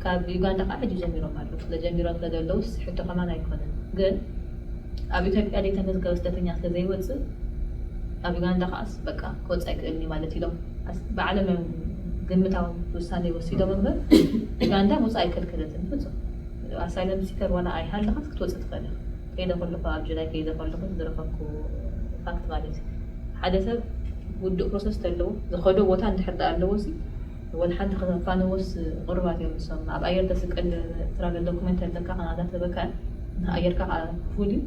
ካብ ዩጋንዳ ከዓ ሕጂ ጀሚሮም ኣለዉ ስለጀሚሮም ስለዘለውስ ሕቶ ከማን ኣይኮነን ግን ኣብ ኢትዮጵያ ዘይተመዝገበ ስደተኛ ስለዘይወፅእ ኣብ ዩጋንዳ ከዓስ በቃ ክወፅእ ኣይክእልን እዩ ማለት ኢሎም ብዓለም እዮም ግምታዊ ውሳኔ ወሲዶም እምበር ዩጋንዳ ምውፃእ ኣይከልከለትን ፍፁም ኣሳይለም ሲከር ዋላ ኣይሃለኻስ ክትወፅእ ትኽእል ኢኻ ከይደ ከለኹ ኣብ ጁላይ ከይደ ከለኹ ዝረኸብኩ ፋክት ማለት እዩ ሓደ ሰብ ውዱእ ፕሮሰስ ተለዎ ዝኸዶ ቦታ እንድሕር ደኣ ኣለዎ ሲ ወላ ሓንቲ ከተፋንዎስ ቅሩባት እዮም ንሶም ኣብ ኣየር ተስቀል ትራቨል ዶኩመንት ኣለካ ከናዳ ተበካ ኣየርካ ከዓ ክፉል እዩ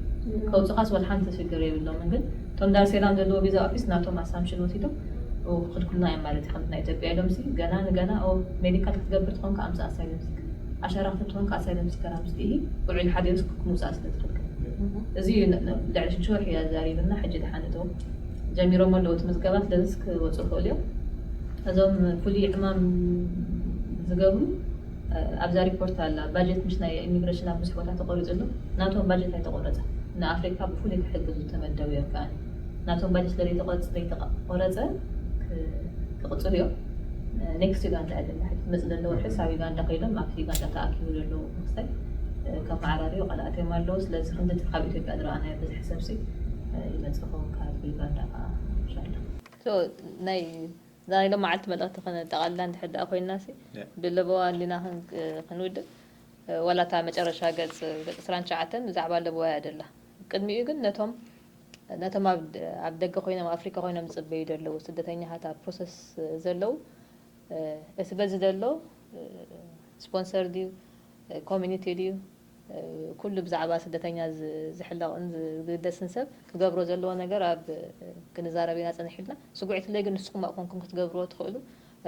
ከውፅኻስ ወላ ሓንቲ ሽግር የብሎምን ግን እቶም ዳር ሰላም ዘለዎ ቪዛ ኦፊስ ናቶም ኣሳምሽን ወሲዶም ክልኩልና እዮም ማለት እዩ ከምቲ ናይ ኢትዮጵያ ኢሎም ሲ ገና ንገና ሜዲካል ክትገብር ትኾንካ ኣምሳ ኣሳይለም ሲከር ኣሻራ ክትትኾንካ ኣሳይለም ሲከር ኣምስቲ ኢሂ ውዑይ ሓዲርስ ክምውፃእ ስለ ትኽልክል እዚ ልዕሊ ሽዱሽተ ወርሒ እያ ዛሪብና ሕጂ ድሓን እተው ጀሚሮም ኣለዉ እቲ ምዝገባ ስለዚስ ክወፁ ይኽእሉ እዮም እዞም ፍሉይ ዕማም ዝገብሩ ኣብዛ ሪፖርት ኣላ ባጀት ምሽ ናይ ኢሚግሬሽን ኣብ ብዙሕ ቦታ ተቆሪፁ ኣሎ ናቶም ባጀት ኣይተቆረፀ ንኣፍሪካ ብፍሉይ ክሕግዙ ዝተመደቡ እዮም ከዓ ናቶም ባጀት ስለዘይተቆረፀ ክቕፅሉ እዮም ኔክስት ዩጋንዳ እያ ዘላ ሕጂ መፅእ ዘሎ ወርሒ ሳብ ዩጋንዳ ከይዶም ኣብቲ ዩጋንዳ ተኣኪቡ ዘለዉ ክስታይ ከመዓራርዩ ቃልኣትዮም ኣለዉ ስለዚ ክንድቲ ካብ ኢትዮጵያ ዝረኣናዮ ብዝሒ ሰብሲ ይመፅእ ኸውን ካብ ዩጋንዳ ከዓ ኢንሻላ ናይ ዛሬ ሎም መዓልቲ መልእኽቲ ከነጠቓልላ እንድሕር ደኣ ኮይንና ሲ ብለበዋ እንዲና ክንውድእ ዋላ እታ መጨረሻ ገጽ ገጽ ዕስራን ትሽዓተን ብዛዕባ ለበዋ እያ ደላ ቅድሚኡ ግን ነቶም ነቶም ኣብ ደገ ኮይኖም ኣፍሪካ ኮይኖም ዝጽበዩ ዘለዉ ስደተኛታት ኣብ ፕሮሰስ ዘለዉ እቲ በዚ ዘሎ ስፖንሰር ድዩ ኮሚኒቲ ድዩ ኩሉ ብዛዕባ ስደተኛ ዝሕለቕን ዝግደስን ሰብ ክገብሮ ዘለዎ ነገር ኣብ ክንዛረብ ኢና ጸኒሕልና። ስጉዒትለይ ግን ንስኹም ኣብኡ ኮንኩም ክትገብርዎ ትኽእሉ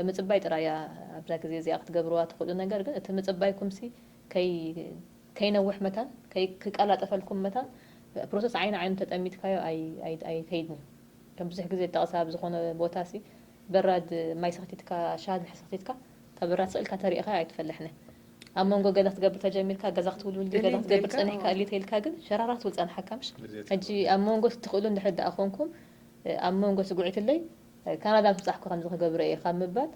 ምጽባይ ጥራይ እያ። ኣብዛ ግዜ እዚኣ ክትገብርዋ ትኽእሉ ነገር ግን እቲ ምጽባይኩም ሲ ከይ ከይነውሕ መታን ክቀላጠፈልኩም መታን ፕሮሰስ ዓይኒ ዓይኑ ተጠሚትካዮ ኣይከይድን እዩ። ከም ብዙሕ ግዜ ጠቕሳ ኣብ ዝኾነ ቦታ ሲ በራድ ማይ ሰኽቲትካ ሻሂ ድሕር ሰኽቲትካ እታ በራድ ስቕ ኢልካ ተሪእኻ ኣይትፈልሕን። ኣብ መንጎ ገለ ክትገብር ተጀሚርካ ገዛ ክትውልውል ገለ ክትገብር ጸኒሕካ እልተ ኢልካ ግን ሸራራ ትብል ጸንሓካ ምሽ ሕጂ ኣብ መንጎ ትኽእሉ እንድሕር ደኣ ኮንኩም ኣብ መንጎ ስጉዒትለይ ካናዳ ምብጻሕኩ ከምዚ ክገብረ እየ ካብ ምባል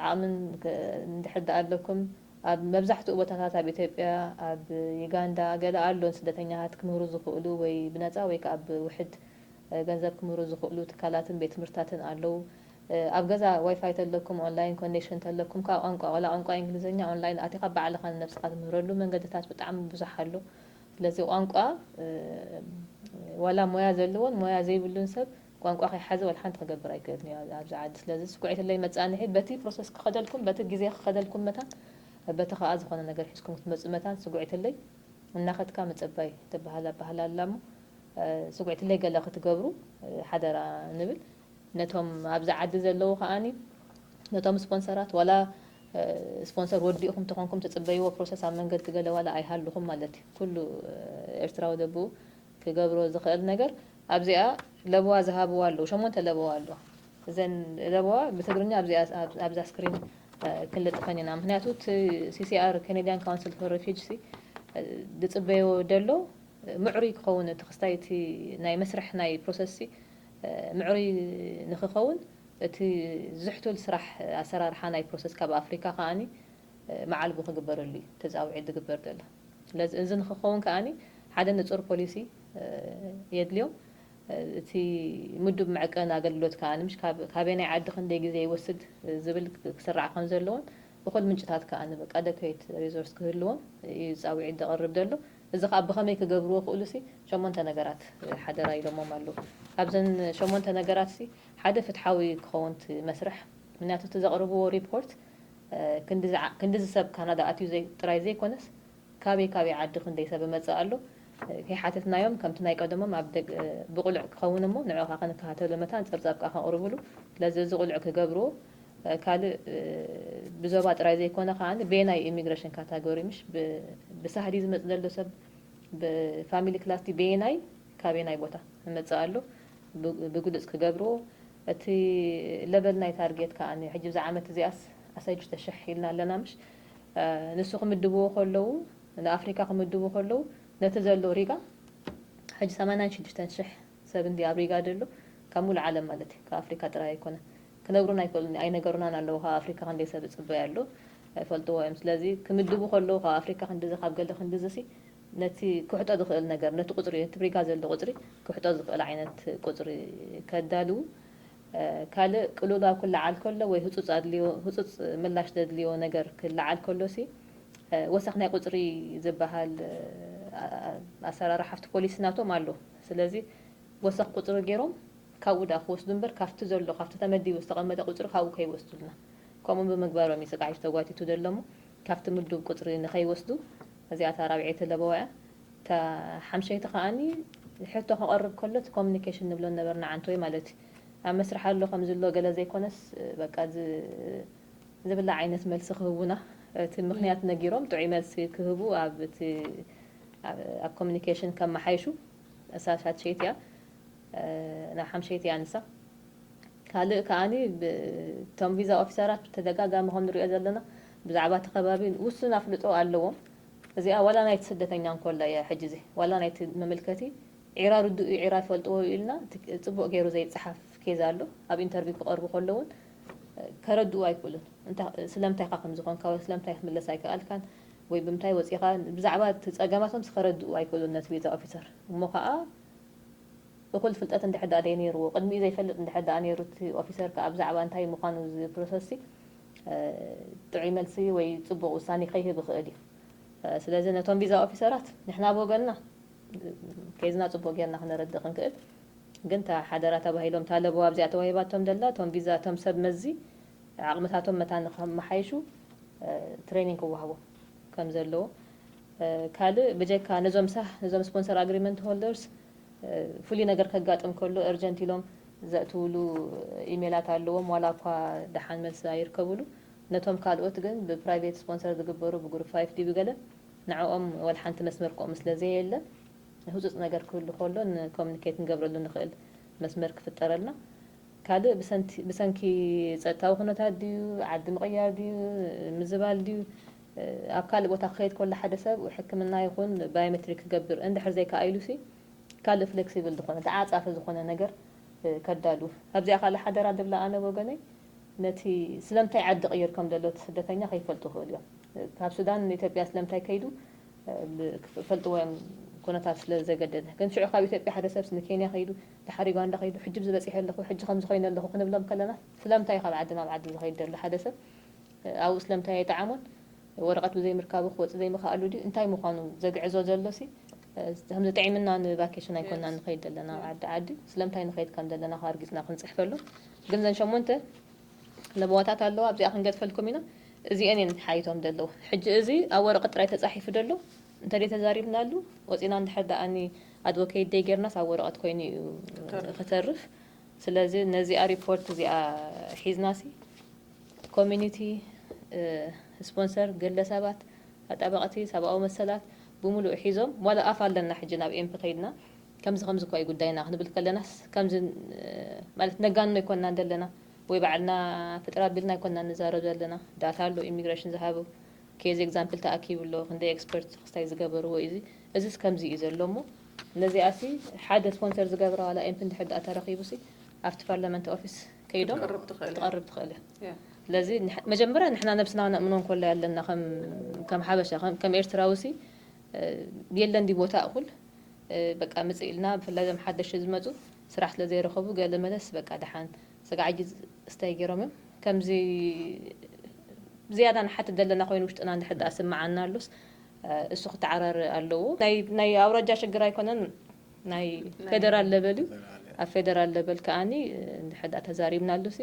ዓቕምን እንድሕር ደኣ ኣለኩም ኣብ መብዛሕትኡ ቦታታት ኣብ ኢትዮጵያ ኣብ ዩጋንዳ ገለ ኣሎን ስደተኛታት ክምህሩ ዝኽእሉ ወይ ብነጻ ወይ ከዓ ብውሕድ ገንዘብ ክምህሩ ዝኽእሉ ትካላትን ቤት ትምህርትታትን ኣለዉ። ኣብ ገዛ ዋይፋይ ተለኩም ኦንላይን ኮኔክሽን ተለኩም ከዓ ቋንቋ ዋላ ቋንቋ እንግሊዝኛ ኦንላይን ኣቲኻ ባዕልኻ ንነብስኻ ትምህረሉ መንገድታት ብጣዕሚ ብዙሕ ኣሎ። ስለዚ ቋንቋ ዋላ ሞያ ዘለዎን ሞያ ዘይብሉን ሰብ ቋንቋ ከይሓዘ ዋላ ሓንቲ ክገብር ኣይክእልን እዩ ኣብዚ ዓዲ። ስለዚ ስኩዒትለይ መጻንሒት በቲ ፕሮሰስ ክኸደልኩም በቲ ግዜ ክኸደልኩም መታን በቲ ከዓ ዝኾነ ነገር ሒዝኩም ክትመፁ መታን ስጉዒትለይ እናኸድካ ምፅባይ ትበሃል ኣባህላ ኣላ እሞ ስጉዒትለይ ገለ ክትገብሩ ሓደራ ንብል። ነቶም ኣብዚ ዓዲ ዘለዉ ከዓኒ ነቶም ስፖንሰራት ዋላ ስፖንሰር ወዲእኹም ተኾንኩም ትፅበይዎ ፕሮሰስ ኣብ መንገዲ ገለ ዋላ ኣይሃልኹም ማለት እዩ። ኩሉ ኤርትራዊ ደብኡ ክገብሮ ዝኽእል ነገር ኣብዚኣ ለበዋ ዝሃብዋ ኣለዉ። ሸሞንተ ለበዋ ኣለዋ። እዘን ለበዋ ብትግርኛ ኣብዚኣ ኣብዛ ስክሪን ክንልጥፈን ኢና። ምክንያቱ እቲ ሲ ሲ ኣር Canadian Council for Refugee ሲ ዝፅበዮ ደሎ ምዕሩይ ክኸውን እቲ ክስታይ እቲ ናይ መስርሕ ናይ ፕሮሰስ ሲ ምዕሩይ ንክኸውን እቲ ዝሕቱል ስራሕ ኣሰራርሓ ናይ ፕሮሰስ ካብ ኣፍሪካ ከዓኒ መዓልቡ ክግበረሉ እዩ ተፃውዒት ዝግበር ዘሎ። ስለዚ እዚ ንክኸውን ከዓኒ ሓደ ንፁር ፖሊሲ የድልዮ። እቲ ምዱብ መዕቀኒ ኣገልግሎት ከዓኒ ምሽ ካበየናይ ዓዲ ክንደይ ግዜ ይወስድ ዝብል ክስራዕ ከም ዘለዎን እኹል ምንጭታት ከዓኒ በቃ ደከይት ሪሶርስ ክህልዎም እዩ ፃውዒት ዘቕርብ ዘሎ። እዚ ከዓ ብኸመይ ክገብርዎ ክእሉ ሲ ሸሞንተ ነገራት ሓደራ ኢሎሞም ኣለዉ። ካብዘን ሸሞንተ ነገራት ሲ ሓደ ፍትሓዊ ክኸውን እቲ መስርሕ ምክንያቱ እቲ ዘቕርብዎ ሪፖርት ክንድዚ ሰብ ካናዳ ኣትዩ ጥራይ ዘይኮነስ ካበይ ካበይ ዓዲ ክንደይ ሰብ እመፅእ ኣሎ ከይሓተትናዮም ከምቲ ናይ ቀደሞም ኣብ ብቁልዕ ክኸውን እሞ ንዕኻ ክንከታተሎ መታን ፀብፃብ ከዓ ከቕርብሉ ስለዚ እዚ ቁልዕ ክገብርዎ ካልእ ብዞባ ጥራይ ዘይኮነ ከዓ በየናይ ኢሚግሬሽን ካታጎሪ ምሽ ብሳህዲ ዝመፅ ዘሎ ሰብ ብፋሚሊ ክላስቲ በየናይ ካበየናይ ቦታ እመፅእ ኣሎ ብግሉፅ ክገብርዎ እቲ ለበል ናይ ታርጌት ከዓ ሕጂ ብዛ ዓመት እዚኣስ ኣሳይ ሽዱሽተ ሽሕ ኢልና ኣለና ምሽ ንሱ ክምድብዎ ከለዉ ንኣፍሪካ ክምድቡ ከለዉ ነቲ ዘሎ ሪጋ ሕጂ ሰማንያን ሽዱሽተን ሽሕ ሰብ እንዲ ኣብ ሪጋ ደሎ ካብ ሙሉ ዓለም ማለት እዩ ካብ ኣፍሪካ ጥራይ ኣይኮነ ክነግሩን ኣይክእሉን ኣይነገሩናን ኣለዉ ካብ ኣፍሪካ ክንደይ ሰብ እፅበይ ኣሎ ኣይፈልጥዎ እዮም ስለዚ ክምድቡ ከለዉ ካብ ኣፍሪካ ክንድዚ ካብ ገለ ክንድዚ ሲ ነቲ ክሕጦ ዝኽእል ነገር ነቲ ቁፅሪ ነቲ ብሪጋ ዘሎ ቁፅሪ ክሕጦ ዝኽእል ዓይነት ቁፅሪ ከዳልዉ ካልእ ቅሉላው ክለዓል ከሎ ወይ ህፁፅ ኣድልዮ ህፁፅ ምላሽ ዘድልዮ ነገር ክለዓል ከሎ ሲ ወሰኽ ናይ ቁፅሪ ዝበሃል ኣሰራርሓ ኣብቲ ፖሊሲ ናቶም ኣሎ። ስለዚ ወሰኽ ቁፅሪ ገይሮም ካብኡ ደኣ ክወስዱ እምበር ካብቲ ዘሎ ካብቲ ተመዲቡ ዝተቐመጠ ቁፅሪ ካብኡ ከይወስዱልና ከምኡ ብምግባሮም እዩ ፅቃሕ ተጓቲቱ ዘሎ እሞ ካብቲ ምዱብ ቁፅሪ ንኸይወስዱ እዚኣ እታ ራብዐይቲ ለበዋ እያ። እታ ሓምሸይቲ ከዓኒ ሕቶ ከቐርብ ከሎ እቲ ኮሚኒኬሽን ንብሎ ነበርና ዓንቶይ ማለት እዩ ኣብ መስርሕ ኣሎ ከም ዝሎ ገለ ዘይኮነስ በቃ ዝብላዕ ዓይነት መልሲ ክህቡና እቲ ምክንያት ነጊሮም ጥዑይ መልሲ ክህቡ ኣብ እቲ ኣብ ኮሚኒኬሽን ከመሓይሹ እሳ ሻትሸይቲ እያ ናብ ሓምሸይቲ እያ ንሳ ካልእ ከዓኒ እቶም ቪዛ ኦፊሰራት ብተደጋጋሚ ከም ንሪኦ ዘለና ብዛዕባ እቲ ከባቢ ውሱን ኣፍልጦ ኣለዎም እዚኣ ዋላ ናይቲ ስደተኛ እንኮላ እያ ሕጂ እዚ ዋላ ናይቲ መመልከቲ ዒራ ርድኡ ዒራ ይፈልጥዎ ኢልና ጽቡቅ ገይሩ ዘይጸሓፍ ኬዝ ኣሎ ኣብ ኢንተርቪው ክቐርቡ ከለውን ከረድኡ ኣይክእሉን ስለምንታይ ካ ከምዝኾንካ ወይ ስለምንታይ ክትምለስ ኣይከኣልካን ወይ ብምንታይ ወፂኻ ብዛዕባ እቲ ጸገማቶም ከረድኡ ኣይክእሉን ነቲ ቪዛ ኦፊሰር እሞ ከዓ እኹል ፍልጠት እንድሕር ደኣ ዘይነይርዎ ቅድሚኡ ዘይፈልጥ እንድሕር ደኣ ነይሩ እቲ ኦፊሰር ከዓ ብዛዕባ እንታይ ምዃኑ እዚ ፕሮሰስ ጥዑይ መልሲ ወይ ፅቡቅ ውሳኔ ከይህብ ይኽእል እዩ ስለዚ ነቶም ቪዛ ኦፊሰራት ንሕና ብወገንና ኬዝና ፅቡቅ ጌርና ክነረድእ ክንክእል ግን እታ ሓደራ ተባሂሎም እታ ለበዋ ኣብዚኣ ተዋሂባቶም ደላ እቶም ቪዛ እቶም ሰብ መዚ ዓቕምታቶም መታን ንከመሓይሹ ትሬኒንግ ክወሃቦም ከም ዘለዎ ካልእ ብጀካ ነዞም ሳህ ነዞም sponsor agreement holders ፍሉይ ነገር ከጋጥም ከሎ urgent ኢሎም ዘእትውሉ ኢሜላት ኣለዎም። ዋላ እኳ ደሓን መልሲ ኣይርከብሉ፣ ነቶም ካልኦት ግን ብ private sponsor ዝግበሩ ብ group five ዲ ብገለ ንዕኦም ወላ ሓንቲ መስመር ከምኡ ስለ ዘየለ ህፁፅ ነገር ክህሉ ከሎ ን communicate ክንገብረሉ ንኽእል መስመር ክፍጠረልና። ካልእ ብሰንኪ ጸጥታዊ ኩነታት ድዩ፣ ዓዲ ምቕያር ድዩ፣ ምዝባል ድዩ፣ ኣብ ካልእ ቦታ ክኸይድ ከሎ ሓደ ሰብ ሕክምና ይኹን biometric ክገብር እንድሕር ዘይከኣኢሉሲ ካልእ flexible ዝኾነ ተዓጻፊ ዝኾነ ነገር ከዳሉ። ኣብዚኣ ካልእ ሓደራ ድብላ ኣነ ወገነይ ነቲ ስለምንታይ ዓዲ ቅይር ከም ዘሎ እቲ ስደተኛ ከይፈልጡ ይኽእሉ እዮም። ካብ ሱዳን ንኢትዮጵያ ስለምንታይ ከይዱ ክፈልጥዎ እዮም ኩነታት ስለ ዘገደደ። ግን ሽዑ ካብ ኢትዮጵያ ሓደ ሰብስ ንኬንያ ከይዱ ድሓር ዩጋንዳ ከይዱ ሕጂ ኣብዚ በፂሐ ኣለኹ ሕጂ ከምዚ ኮይነ ኣለኹ ክንብሎም ከለና ስለምንታይ ካብ ዓዲ ናብ ዓዲ ዝኸይድ ዘሎ ሓደ ሰብ ኣብኡ ስለምንታይ ኣይጠዓሞን ወረቐት ብዘይምርካቡ ክወፅእ ዘይምኽኣሉ ድዩ እንታይ ምዃኑ ዘግዕዞ ዘሎሲ ከምዚ ጥዒምና ንቫኬሽን ኣይኮና ንኸይድ ዘለና ዓዲ ዓዲ ስለምንታይ ንኸይድ ከም ዘለና ኣርጊፅና ክንፅሕፈሉ ግን ዘን ሸሞንተ ለበዋታት ኣለዋ ኣብዚኣ ክንገድፈልኩም ኢና እዚአን እየን ሓይቶም ዘለዉ ሕጂ እዚ ኣብ ወረቐት ጥራይ ተፃሒፉ ደሎ እንተደይ ተዛሪብናሉ ወፂና እንድሕር ደኣኒ advocate ደይ ጌርናስ ኣብ ወረቐት ኮይኑ እዩ ክተርፍ ስለዚ ነዚኣ ሪፖርት እዚኣ ሒዝናሲ community sponsor ግለሰባት ኣጣበቕቲ ሰብኣዊ መሰላት ብምሉእ ሒዞም ዋላ ኣፍ ኣለና ሕጂ ናብ ኤምፒ ከይድና ከምዚ ከምዚ እኳ እዩ ጉዳይና ክንብል ከለናስ ከምዚ ማለት ነጋንኖ ኣይኮንናን ዘለና ወይ ባዕልና ፍጥር ኣቢልና ኣይኮንና ንዛረብ ዘለና data ኣሎ immigration ዝሃቡ case example ተኣኪቡ ኣሎ ክንደይ expert ክስታይ ዝገበርዎ እዩ እዚ እዚስ ከምዚ እዩ ዘሎ እሞ ነዚኣሲ ሓደ sponsor ዝገብራ ዋላ ኤምፒ እንድሕር ደኣ ተረኺቡሲ ኣብቲ parliament office ከይዶም ክትቀርብ ትኽእል ክትቀርብ ትኽእል እያ ስለዚ መጀመርያ ንሕና ነብስና ነእምኖ እንኮላ ኣለና ከም ሓበሻ ከም ኤርትራዊ ሲ የለን ዲ ቦታ እኹል በቃ ምጽእ ኢልና ብፍላይ ዞም ሓደሽቲ ዝመጹ ስራሕ ስለ ዘይረኸቡ ገለ መለስ በቃ ደሓን ስጋዕ ሕጂ ስታይ ገይሮም እዮም ከምዚ ዝያዳ ንሓትት ዘለና ኮይኑ ውሽጥና እንድሕር ደኣ ስምዓና ኣሎስ እሱ ክተዓራርእ ኣለዎ ናይ ኣውራጃ ሽግር ኣይኮነን ናይ ፌደራል ለበል እዩ ኣብ ፌደራል ለበል ከኣኒ እንድሕር ደኣ ተዛሪብና ኣሎሲ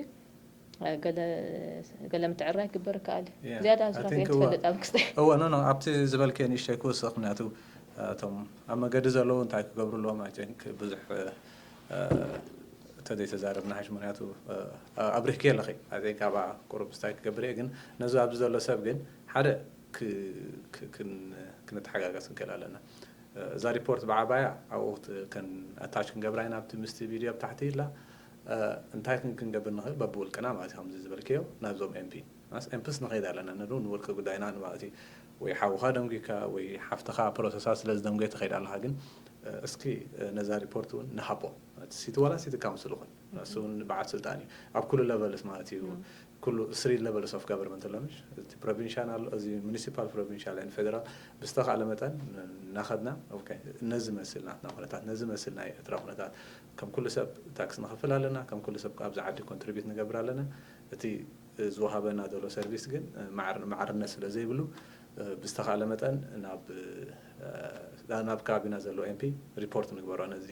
ገለ ምትዕርራይ ክግበር ይከኣል እዩ ዝያዳ ስራሕቲ ትፈልጥ ኣብ ክስተ እወ ኖ ኖ ኣብቲ ዝበልክዮ ንእሽተይ ክውስኽ ምክንያቱ እቶም ኣብ መገዲ ዘለዉ እንታይ ክገብሩ ኣለዎም I think ብዙሕ ተዘይተዛረብና ሓሽ ምክንያቱ ኣብሪህኪ ኣለኺ I think ኣብኣ ቁሩብ ስታይ ክገብር እየ ግን ነዚ ኣብዚ ዘሎ ሰብ ግን ሓደ ክንተሓጋገዝ ክንክእል ኣለና እዛ ሪፖርት ብዓባያ ኣብኡ ኣታች ክንገብራ ኢና ኣብቲ ምስቲ ቪድዮ ኣብ ታሕቲ ኢላ እንታይ ክንክንገብር ንኽእል በብውልቅና ማለት ከምዚ ዝበልክዮ ናብዞም ኤምፒ ማስ ኤምፕስ ንኸይድ ኣለና ንሩ ንውልቂ ጉዳይና ማለት እዩ ወይ ሓውኻ ደንጉካ ወይ ሓፍትኻ ፕሮሰሳ ስለ ዝደንጎየ ትኸይድ ኣለኻ ግን እስኪ ነዛ ሪፖርት እውን ንሃቦ ሲቲ ዋላ ሲቲ ካውንስል ይኹን እሱ እውን በዓል ስልጣን እዩ ኣብ ኩሉ ለቨልስ ማለት እዩ ኩሉ three levels of government ኣሎ ምሽ እቲ provincial ኣሎ እዚ municipal provincial and federal ብዝተኻእለ መጠን እናኸድና ነዚ መስል ናትና ኩነታት ነዚ መስል ናይ ኤርትራ ኩነታት ከም ኩሉ ሰብ ታክስ ንኸፍል ኣለና ከም ኩሉ ሰብ ኣብዚ ዓዲ contribute ንገብር ኣለና እቲ ዝወሃበና ዘሎ service ግን ማዕርነት ስለ ዘይብሉ ብዝተኻእለ መጠን ናብ ናብ ከባቢና ዘሎ ኤምፒ ሪፖርት ንግበሮ ነዚ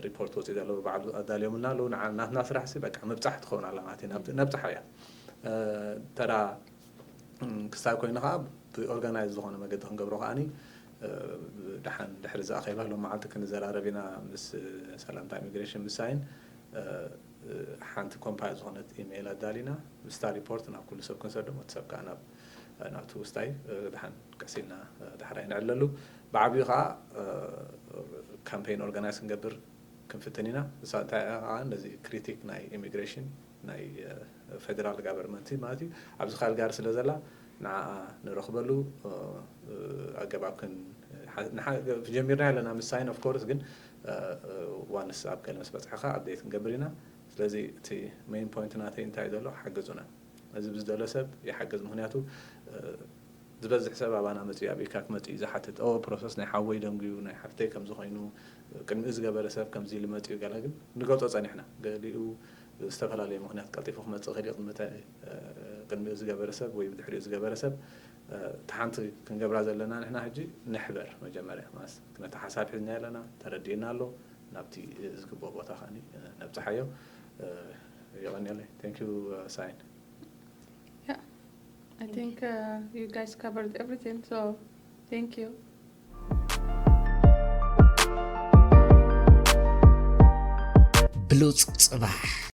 ሪፖርት ወፂኡ ዘሎ ባዕሉ ኣዳልዮምልና ኣለዉ ናትና ስራሕ ሲ በቃ ምብፃሕ ትኸውን ኣላ ማለት እዩ ነብፅሓ እያ ተራ ክሳብ ኮይኑ ከዓ ብኦርጋናይዝ ዝኾነ መገዲ ክንገብሮ ከዓኒ ደሓን ድሕሪ ዝኣኸይባ ሎም መዓልቲ ክንዘራረብ ኢና ምስ ሰላምታ ኢሚግሬሽን ምሳይን ሓንቲ ኮምፓይል ዝኾነት ኢሜይል ኣዳሊና ምስታ ሪፖርት ናብ ኩሉ ሰብ ክንሰዶ እቲ ሰብ ከዓ ናብ ናብቲ ውስታይ ደሓን ቀሲልና ዳሕራይ ንዕለሉ ብዓብዩ ከዓ ካምፔይን ኦርጋናይዝ ክንገብር ክንፍትን ኢና እሳ እንታይ ከዓ ነዚ ክሪቲክ ናይ ኢሚግሬሽን ናይ ፌደራል ጋቨርንመንት ማለት እዩ ኣብዚ ካልጋሪ ስለ ዘላ ንዓ ንረኽበሉ ኣገባብ ጀሚርና ኣለና ምስ ሳይን ኦፍ ኮርስ ግን ዋንስ ኣብ ገለ ምስ በፅሐኻ ኣብዴት ክንገብር ኢና ስለዚ እቲ ሜን ፖይንት ናተይ እንታይ ዘሎ ሓግዙና እዚ ብዝደሎ ሰብ ይሓግዝ ምክንያቱ ዝበዝሕ ሰብ ኣባና መፅኡ ኣብ ኢካ ክመፅኡ እዩ ዝሓትት ኦ ፕሮሰስ ናይ ሓወይ ደንጉዩ ናይ ሓፍተይ ከምዚ ኮይኑ ቅድሚኡ ዝገበረ ሰብ ከምዚ ኢሉ መፅኡ ገለ ግን ንገልፆ ፀኒሕና ገሊኡ ዝተፈላለዩ ምክንያት ቀልጢፉ ክመፅእ ክእል ቅድሚ ቅድሚኡ ዝገበረ ሰብ ወይ ብድሕሪኡ ዝገበረ ሰብ እታ ሓንቲ ክንገብራ ዘለና ንሕና ሕጂ ንሕበር መጀመርያ ማለት ነቲ ሓሳብ ሒዝና ኣለና ተረዲእና ኣሎ ናብቲ ዝግብኦ ቦታ ከዓኒ ነብፅሓዮ የቐንየለይ thank you ሳይን Yeah, I think uh, you guys covered everything. So Thank you. ብሉጽ ጽባሕ።